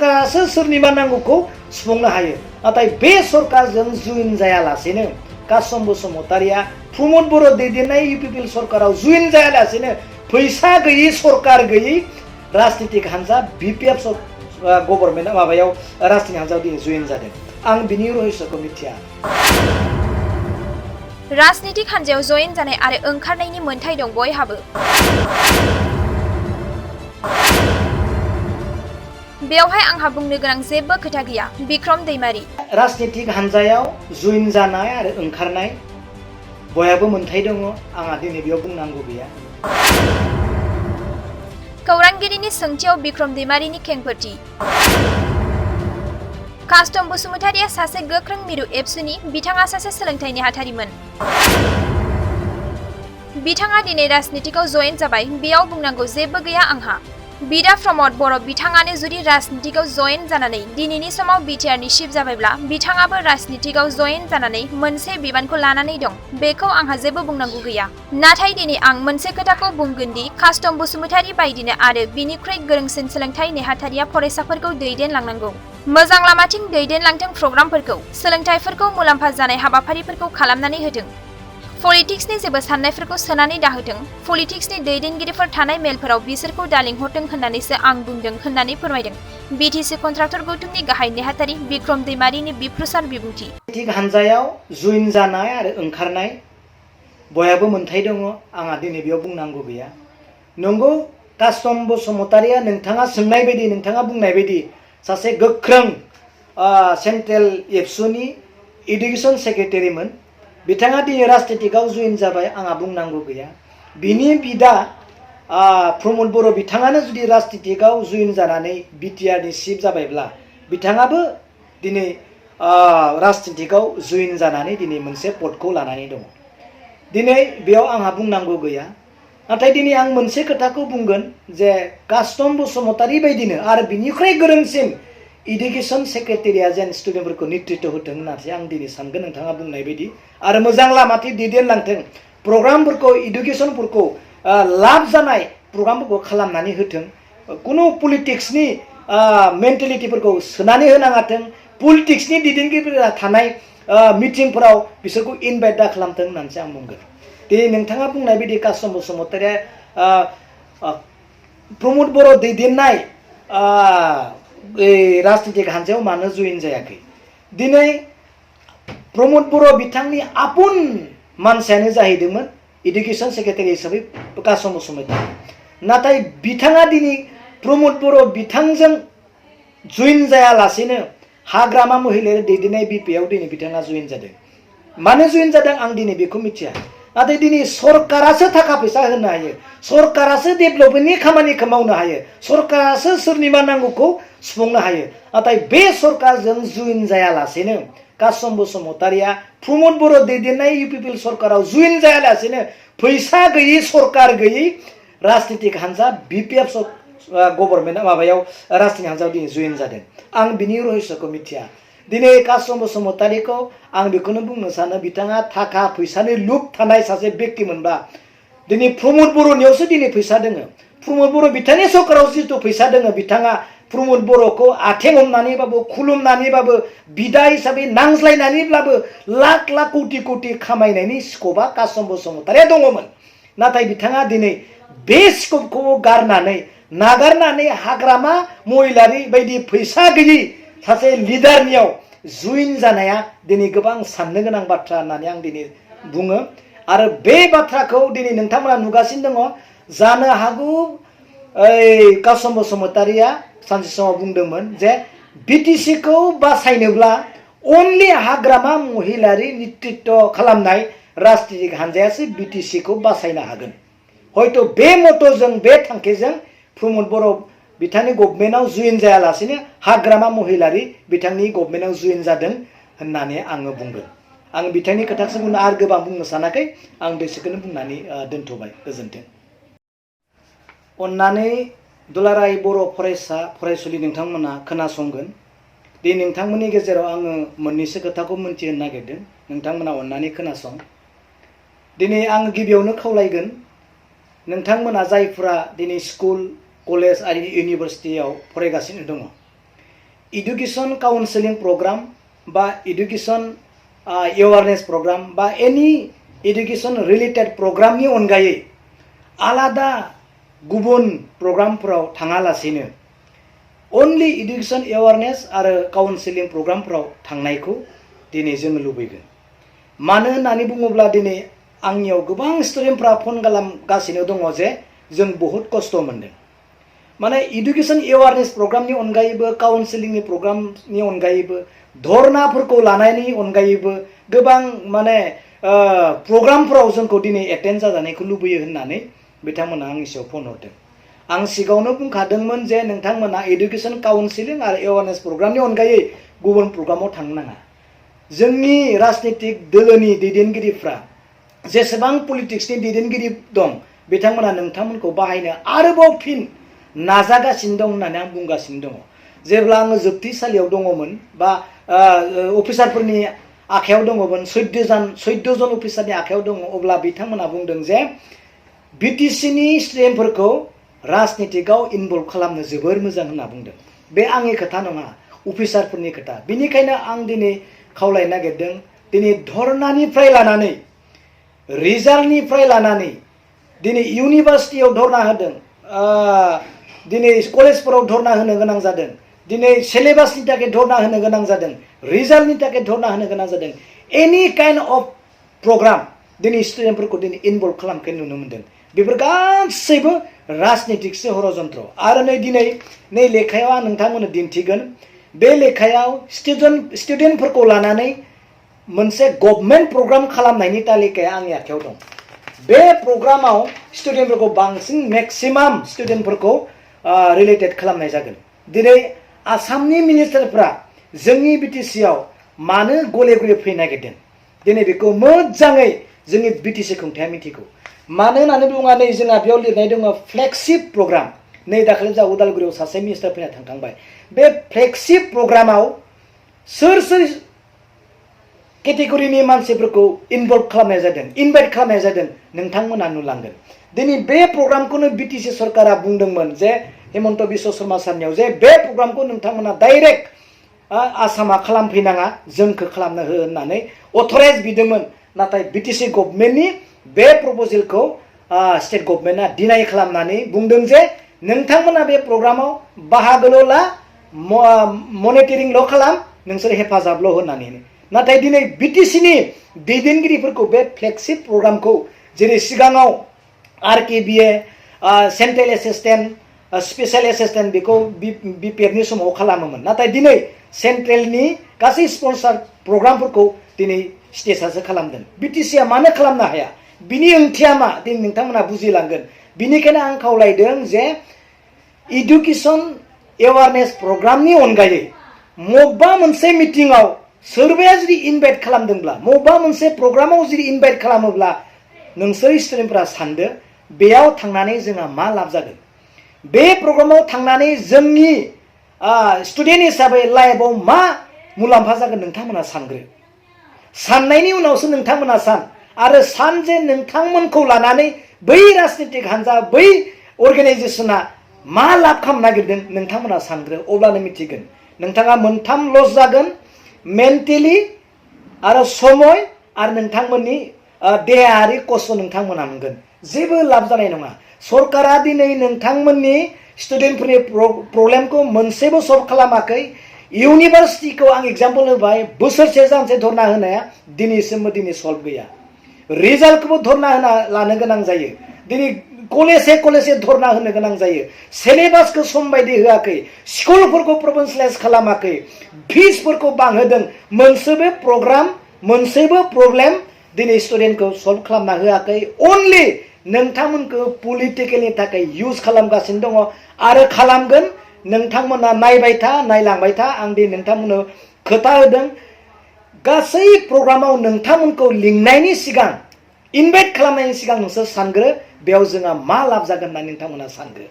सरकारासो सोरनिबा नांगौखौ सुफुंनो हायो नाथाय बे सरकारजों जुइन जायालासेनो कासम बसुमतारिया प्रमद बर' दैदेननाय इउपिपिएल सरकाराव जुइन जायालासेनो फैसा गैयि सरकार गैयि राजनीतिक हान्जा बिपिएफ गभर्नमेन्ट माबायाव राजनीतिक हान्जायाव दिनै जुइन जादों आं बिनि रहस्यखौ मिथिया राजनीतिक हान्जायाव जयेन जानाय आरो ओंखारनायनि मोन्थाय दं बयहाबो बेवहाय आंहा बुंनो गोनां जेबो खोथा गैया बिक्रम दैमारी राजनीतिक हान्जायाव जुइन जानाय आरो ओंखारनाय बयहाबो मोन्थाय दङ आंहा दिनै बेयाव बुंनांगौ गैया खौरांगिरिनि सोंथियाव बिक्रम दैमारीनि खेंफोरथि कास्टम बसुमतारिया सासे गोख्रों मिरु एबसुनि बिथाङा सासे सोलोंथाइ नेहाथारिमोन बिथाङा दिनै राजनीतिकआव जयेन जाबाय बेयाव बुंनांगौ जेबो गैया आंहा बिदा प्रमद बर' बिथाङानो जुदि राजनीतिकआव जयेन जानानै दिनैनि समाव बिटिआरनि चिफ जाबायब्ला बिथाङाबो राजनीतिकआव जयेन जानानै मोनसे बिबानखौ लानानै दं बेखौ आंहा जेबो बुंनांगौ गैया नाथाय दिनै आं मोनसे खोथाखौ बुंगोन दि कास्टम बसुमतारि बायदिनो आरो बिनिख्रुइ गोरोंसिन सोलोंथाइ नेहाथारिया फरायसाफोरखौ दैदेनलांनांगौ मोजां लामाथिं दैदेनलांथों प्रग्रामफोरखौ सोलोंथाइफोरखौ मुलाम्फा जानाय हाबाफारिफोरखौ खालामनानै होथों पलिटिक्सनि जेबो साननायफोरखौ सोनानै दाहोथों पलिटिक्सनि दैदेनगिरिफोर थानाय मेलफोराव बिसोरखौ दालिंहरथों होननानैसो आं बुंदों होननानै फोरमायदों बिटिसि कन्ट्राक्टर गौतुमनि गाहाय नेहाथारि बिक्रम दैमारीनि बिप्रसार बिबुंथि राजनीतिक हान्जायाव जुइन जानाय आरो ओंखारनाय बयहाबो मोन्थाय दङ आंहा दिनै बेयाव बुंनांगौ गैया नंगौ कास्टम बसुमतारिया नोंथाङा सोंनाय बायदि नोंथाङा बुंनाय बायदि सासे गोख्रों सेन्ट्रेल एबसुनि एडुकेसन सेक्रेटारिमोन बिथाङा दिनै राजनीतिकआव जुइन जाबाय आंहा बुंनांगौ गैया बिनि बिदा प्रमद बर' बिथाङानो जुदि राजनीतिकआव जुइन जानानै बिटिआरनि चिफ जाबायब्ला बिथाङाबो दिनै राजनीतिकआव जुइन जानानै दिनै मोनसे पदखौ लानानै दङ दिनै बेयाव आंहा बुंनांगौ गैया नाथाय दिनै आं मोनसे खोथाखौ बुंगोन जे कास्टम बसुमतारि बायदिनो आरो बिनिख्रुइ गोरोंसिन इडुकेसन सेक्रेटारिया जेन स्टुडेन्टफोरखौ नेतृत्व होथों होननानै आं दिनै सानगोन नोंथाङा बुंनाय बायदि आरो मोजां लामाथिं दैदेनलांथों प्रग्रामफोरखौ इडुकेसनफोरखौ लाब जानाय प्रग्रामफोरखौ खालामनानै होथों कुनु पलिटिक्सनि मेन्टेलिटिफोरखौ सोनानै होनाङाथों पलिटिक्सनि दैदेनगिरिफोरा थानाय मिटिंफोराव बिसोरखौ इनभाइट दा खालामथों होननानैसो आं बुंगोन दिनै नोंथाङा बुंनाय बायदि कास्टम बसुमतारिया प्रमद बर' दैदेननाय राजनीतिक हान्जायाव मानो जुइन जायाखै दिनै प्रमद बर' बिथांनि आपुन मानसियानो जाहैदोंमोन इडुकेसन सेक्रेटारि हिसाबै कास्टम बसुमतारि नाथाय बिथाङा दिनै प्रमद बर' बिथांजों जुइन जायालासेनो हाग्रामा महिलायारि दैदेननाय बिपिआव दिनै बिथाङा जुइन जादों मानो जुइन जादों आं दिनै बेखौ मिथिया नाथाय दिनै सरकारासो थाखा फैसा होनो हायो सरकारासो डेभेलपमेन्टनि खामानिखौ मावनो हायो सरकारासो सोरनिबा नांगौखौ सुफुंनो हायो नाथाय बे सरकारजों जुइन जायालासेनो कास्टम बसुमतारिया प्रमद बर' दैदेननाय इउपिपिएल सरकाराव जुइन जायालासेनो फैसा गैयि सरकार गैयि राजनीतिक हान्जा बिपिएफ गभर्नमेन्ट माबायाव राजनीतिक हान्जायाव दिनै जुइन जादों आं बिनि रहस्यखौ मिथिया दिनै कास्टम बसुमतारिखौ आं बेखौनो बुंनो सानो बिथाङा थाखा फैसानि लुब थानाय सासे व्यक्तिमोनबा दिनै प्रमद बर'नियावसो दिनै फैसा दोङो प्रमद बर' बिथांनि सरकाराव जिथु फैसा दोङो बिथाङा प्रमद बर'खौ आथें हमनानैबाबो खुलुमनानैबाबो बिदा हिसाबै नांज्लायनानैब्लाबो लाख लाख कौटि कौटि खामायनायनि स्कपआ कास्टम बसुमतारिया दङमोन नाथाय बिथाङा दिनै बे स्कपखौ गारनानै नागारनानै हाग्रामा महिलारि बायदि फैसा गैयि सासे लिडारनियाव जुइन जानाया दिनै गोबां साननो गोनां बाथ्रा होननानै आं दिनै बुङो आरो बे बाथ्राखौ दिनै नोंथांमोना नुगासिनो दङ जानो हागौ कास्टम बसुमतारिया सानसे समाव बुंदोंमोन जे बिटिसिखौ बासायनोब्ला अनलि हाग्रामा महिलारि नेतृत्व खालामनाय राजनीतिक हान्जायासो बिटिसिखौ बासायनो हागोन हयथ' बे मट'जों बे थांखिजों प्रमद बर' बिथांनि गभर्नमेन्टआव जुइन जायालासेनो हाग्रामा महिलारि बिथांनि गभर्नमेन्टआव जुइन जादों होननानै आङो बुंगोन आं बिथांनि खोथाखौ बुंनो आरो गोबां बुंनो सानाखै आं बेसेखौनो बुंनानै दोनथ'बाय गोजोन्थों अन्नानै दुलाराय बर' फरायसा फरायसुलि नोंथांमोना खोनासंगोन दि नोंथांमोननि गेजेराव आङो मोननैसो खोथाखौ मोनथिहोनो नागिरदों नोंथांमोना अन्नानै खोनासं दिनै आं गिबियावनो खावलायगोन नोंथांमोना जायफोरा दिनै स्कुल कलेज आरो इउनिभार्सिटियाव फरायगासिनो दङ इडुकेशन काउन्सिलिं प्रग्राम बा इडुकेशन एवारनेस प्रग्राम बा एनी इडुकेशन रिलेटेड प्रग्रामनि अनगायै आलादा गुबुन प्रग्रामफोराव थाङालासेनो अनलि इडुकेशन एवारनेस आरो काउन्सिलिं प्रग्रामफोराव थांनायखौ दिनै जोङो लुबैगोन। मानो होननानै बुङोब्ला दिनै आंनियाव गोबां स्टुडेन्टफ्रा फन खालामगासिनो दङ जे जों बहुत खस्थ' मोनदों। माने इडुकेशन एवारनेस प्रग्रामनि अनगायैबो काउन्सिलिंनि प्रग्रामनि अनगायैबो धरनाफोरखौ लानायनि अनगायैबो गोबां माने प्रग्रामफोराव जोंखौ दिनै एटेन्ड जाजानायखौ लुबैयो होननानै बिथांमोना आंनि सायाव फन हरदों। आं सिगाङावनो बुंखादोंमोन जे नोंथांमोना इडुकेशन काउन्सिलिं आरो एवारनेस प्रग्रामनि अनगायै गुबुन प्रग्रामाव थांनो नाङा। जोंनि राजनीतिक दोलोनि दैदेनगिरिफ्रा जेसेबां पलिटिक्सनि दैदेनगिरि दं बिथांमोना नोंथांमोनखौ बाहायनो आरोबाव फिन नाजागासिनो दं होननानै आं बुंगासिनो दङ। जेब्ला आङो जोबथेसालियाव दङमोन बा अफिसारफोरनि आखायाव दङमोन 14 जन अफिसारनि आखायाव दङ अब्ला बिथांमोना बुंदों जे बिटिसिनि स्टुडेन्टफोरखौ राजनीतिकआव इनभल्भ खालामनो जोबोर मोजां होनना बुंदों। बे आंनि खोथा नङा, अफिसारफोरनि खोथा। बिनिखायनो आं दिनै खावलायनो नागिरदों दिनै धरनानिफ्राय लानानै रिजाल्टनिफ्राय लानानै दिनै इउनिभार्सिटियाव धरना होदों, दिनै कलेजफोराव धरना होनो गोनां जादों, दिनै सिलेबासनि थाखाय धरना होनो गोनां जादों, रिजाल्टनि थाखाय धरना होनो गोनां जादों। एनि काइन्ड अफ प्रग्राम दिनै स्टुडेन्टफोरखौ दिनै इनभल्भ खालामनायखौ नुनो मोनदों। बेफोर गासैबो राजनीतिकसो हरजन्त्र। आरो दिनै लेखायाव आं नोंथांमोननो दिन्थिगोन। बे लेखायाव स्टुडेन्टफोरखौ लानानै मोनसे गभर्नमेन्ट प्रग्राम खालामनायनि तालिकाया आंनि आखायाव दं। बे प्रग्रामाव स्टुडेन्टफोरखौ बांसिन मेक्सिमाम स्टुडेन्टफोरखौ रिलेटेड खालामनाय जागोन। दिनै आसामनि मिनिस्टारफ्रा जोंनि बिटिसिआव मानो गले गले फैनो नागिरदों दिनै बेखौ मोजाङै जोंनि बिटिसि खुंथाया मिथिगौ। मानो होननानै बुङा नै जोंहा बेयाव लिरनाय दङ फ्लेगशिप प्रग्राम। नै दाखालि जा उदालगुरियाव सासे मिनिस्टार फैना थांखांबाय। बे फ्लेगशिप प्रग्रामाव सोर केटेगरिनि मानसिफोरखौ इनभल्भ खालामनाय जादों, इनभाइट खालामनाय जादों नोंथांमोना नुलांगोन। दिनै बे प्रग्रामखौनो बिटिसि सरकारा बुंदोंमोन जे हेमन्त बिश्व शर्मा सारनियाव जे बे प्रग्रामखौ नोंथांमोना डाइरेक्ट आसामा खालामफैनाङा, जोंखौ खालामनो हो होननानै अथराइज बिदोंमोन। नाथाय बिटिसि गभर्नमेन्टनि बे प्रप'जेलखौ स्टेट गभर्नमेन्टआ डिनाय खालामनानै बुंदों जे नोंथांमोना बे प्रग्रामाव बाहागोल' ला, मनिटरिंल' खालाम, नोंसोर हेफाजाबल' होननानै। नाथाय दिनै बिटिसिनि दैदेनगिरिफोरखौ बे फ्लेगशिप प्रग्रामखौ जेरै सिगाङाव RKBA central assistant special assistant बेखौ बिपिएफनि समाव खालामोमोन। नाथाय दिनै सेन्ट्रेलनि गासै स्पन्सार प्रग्रामफोरखौ दिनै स्टेटआसो खालामदों। बिटिसिआ मानो खालामनो हाया? बिनि ओंथिया मा दिनै नोंथांमोना बुजिलांगोन। बिनिखायनो आं खावलायदों जे इडुकेशन एवारनेस प्रग्रामनि अनगायै मबेबा मोनसे मिटिङाव सोरबाया जुदि इनभाइट खालामदोंब्ला, मबेबा मोनसे प्रग्रामाव जुदि इनभाइट खालामोब्ला नोंसोर स्टुडेन्टफोरा सानदो बेयाव थांनानै जोंहा मा लाब जागोन। बे प्रग्रामाव थांनानै जोंनि स्टुडेन्ट हिसाबै लाइफआव मा मुलाम्फा जागोन नोंथांमोना सानग्रो। साननायनि उनावसो नोंथांमोना सान। आरो सान जे नोंथांमोनखौ लानानै बै राजनीतिक हान्जा, बै अर्गानाइजेसना मा लाब खालामनो नागिरदों नोंथांमोना सानग्रो। अब्लानो मिथिगोन। नोंथाङा मोनथाम लस जागोन, मेन्टेलि आरो समय आरो नोंथांमोननि देहायारि खस्थ' नोंथांमोना मोनगोन। जेबो लाब जानाय नङा। सरकारा दिनै नोंथांमोननि स्टुडेन्टफोरनि प्रब्लेमखौ मोनसेबो सल्भ खालामाखै। इउनिभार्सिटिखौ आं एग्जाम्पल होबाय, बोसोरसे जानसे धरना होनाया दिनैसिमबो सल्भ गैया। रिजाल्टखौबो धरना होना लानो गोनां जायो। दिनै कलेजे धरना होनो गोनां जायो। सिलेबासखौ सम बायदि होआखै, स्कुलफोरखौ प्रभिन्सियेलाइज खालामाखै, फिसफोरखौ बांहोदों। मोनसेबो प्रग्राम, मोनसेबो प्रब्लेम दिनै स्टुडेन्टखौ सल्भ खालामना होआखै। अनलि नोंथांमोनखौ पलिटिकेलनि थाखाय इउज खालामगासिनो दङ आरो खालामगोन। नोंथांमोना नायबाय था, नायलांबाय था। आं दिनै नोंथांमोननो खोथा होदों, गासै प्रग्रामाव नोंथांमोनखौ लिंनायनि सिगां, इनभाइट खालामनायनि सिगां नोंसोर सानग्रो बेयाव जोंहा मा लाब जागोन होननानै नोंथांमोना सानग्रो।